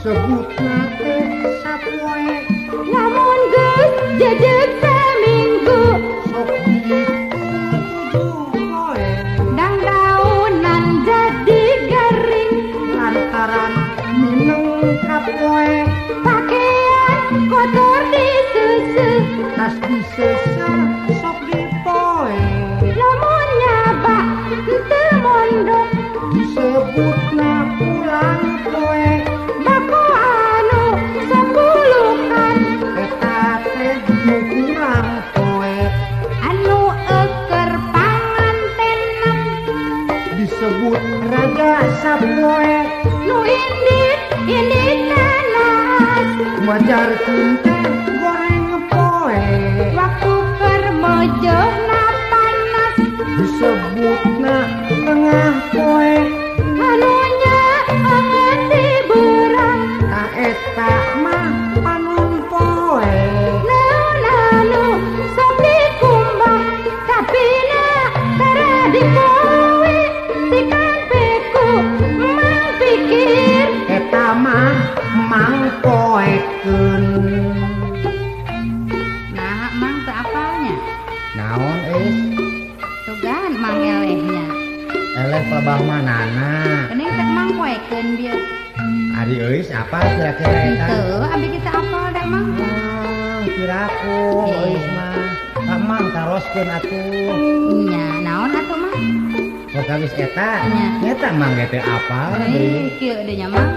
Disebutna teh sapoe. Lamun geus jejeg saminggu sok dihitung 7 poe. Dangdaunan jadi garing lantaran mineng kapoe. Pakaian kotor diseuseuh tas diseuseuh sok dipoe. Lamun nyabak teu mondok disebutna pulang poe. Bako anu sapulukan eta teh nu kurang poe. Anu euker pangantenan disebut raja sapoe. Nu indit indit nanas majarkeun teh goreng poe. Waktu keur mejeuhna panas disebutna tengah poe. Anunya angeun di beurang ta eta mah panon poe. Naon anu sok dikumbah tapina tara dipoe. Sikan peku mang pikir eta mah mang poekeun. Nah, mang teu apalnya? Naon euy? Tugan mang elehnya. Eleh pelebah manana. Geuning teh mang poekeun bieu. Ari euy apa kira-kira eta? Henteu, abi kita apal da mang. Kiraku euy mah. Ka mang taroskeun atuh. Nya, naon atuh mang? Perkawis eta, nyata mang ge teu apal deui. Kieu deui nya mang.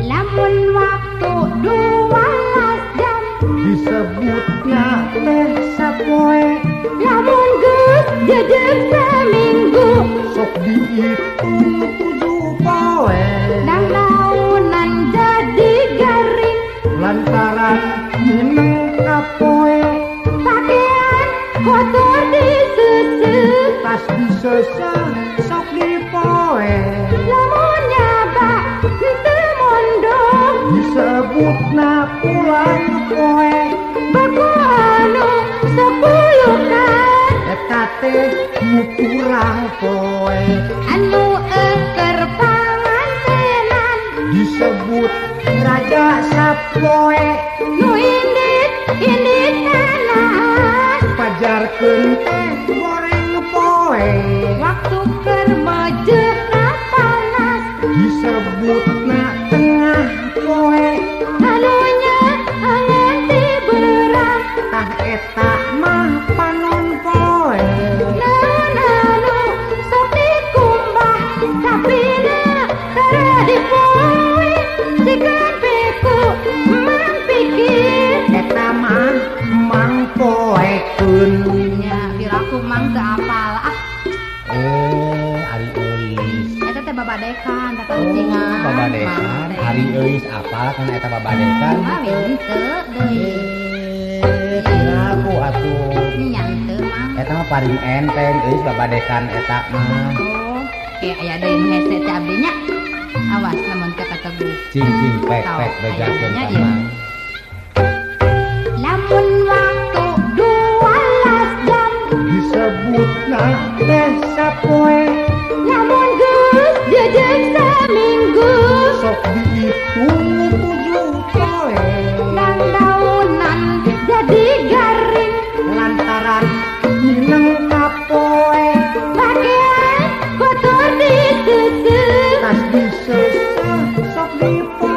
Lamun waktu 12 jam disebutna teh sapoe. Lamun geus jejeg saminggu sok dihitung 7 poe. Dangdaunan jadi garing lantaran mineng kapoe. Pakaian kotor diseuseuh tas diseuseuh sok dipoe. Lamun nyabak teu mondok disebutna pulang poe. Bako anu sapulukan eta teh nu kurang poe. Anu euker pangantenan disebut raja sapoe. Nu indit indit nanas pajarkeun teh goreng poe. Waktu keur mejeuhna panas disebutna tengah poe. Anunya angeun ti beurang tah eta mah panon poe. Naon anu sok dikumbah tapina tara dipoe. Sikan peku mang pikir eta mah mang poekeun. Nya piraku mang teu apal ah. Ari euis eta teh babadekan teh kucingan. Babadekan ari euis apal kana eta babadekan? Ah henteu deui. Piraku atuh. Nya henteu mang. Eta mah paling enteng euis babadekan eta mah. Oh, ke aya deui nu hese teh abdi nya. Awas lamun teu kategu. Cing cing pek pek bejakeun ka mang. Lamun waktu 12 jam disebutna teh sapoe. Lamun geus jejeg saminggu sok dihitung 7 poe. Dangdaunan jadi garing lantaran mineng kapoe. Pakaian kotor diseuseuh tas diseuseuh sok dipoe.